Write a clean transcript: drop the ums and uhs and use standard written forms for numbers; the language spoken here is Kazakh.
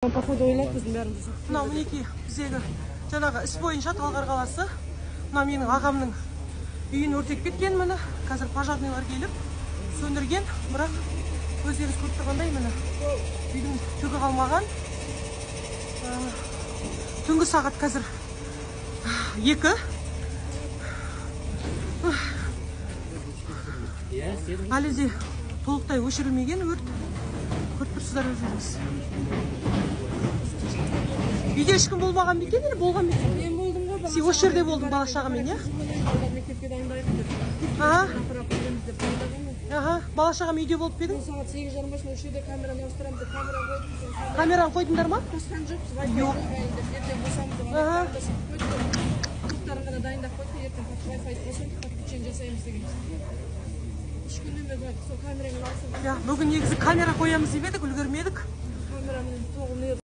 Походу ойлайды, біздің бәріміз. Мынау, мінекей, біздегі жаңағы іс бойынша Талғар қаласы. Мына менің ағамның үйін өртеп кеткен. Міне, қазір пожарныйлар келіп сөндірген, бірақ өздеріңіз көріп тұрғандай, міне, үйдің түгі қалмаған. Түнгі сағат қазір 2. Әлі де толықтай өшірілмеген өрт, көріп тұрсыздар өздеріңіз. Үйде ешкім болмаған ба екен или болған ба екен? Мен болдым ғой. Сен осы жерде болдың бала шағамен, иә? Балалар мектепке дайындайық деп. Аха. Апарып береміз деп дайындаған ғой. Аха, бала шағам үйде болып па едің? Сағат 8:30 осы жерде камераны ауыстырамыз деп камера қойдық. Соны Камераны қойдыңдар ма? қосқан жоқпыз. Жоқ. Wi-Fi деп, ертең қосамыз деп. Аха. Қойдық. Пульттарын ғана дайындап қойдық, ертең Wi-Fi қосамыз, подключение жасаймыз деген. 3 күннен бері сол камерамен алысып. Иә, бүгін негізі камера қоямыз деп едік, үлгермедік. Камерамен тоғын.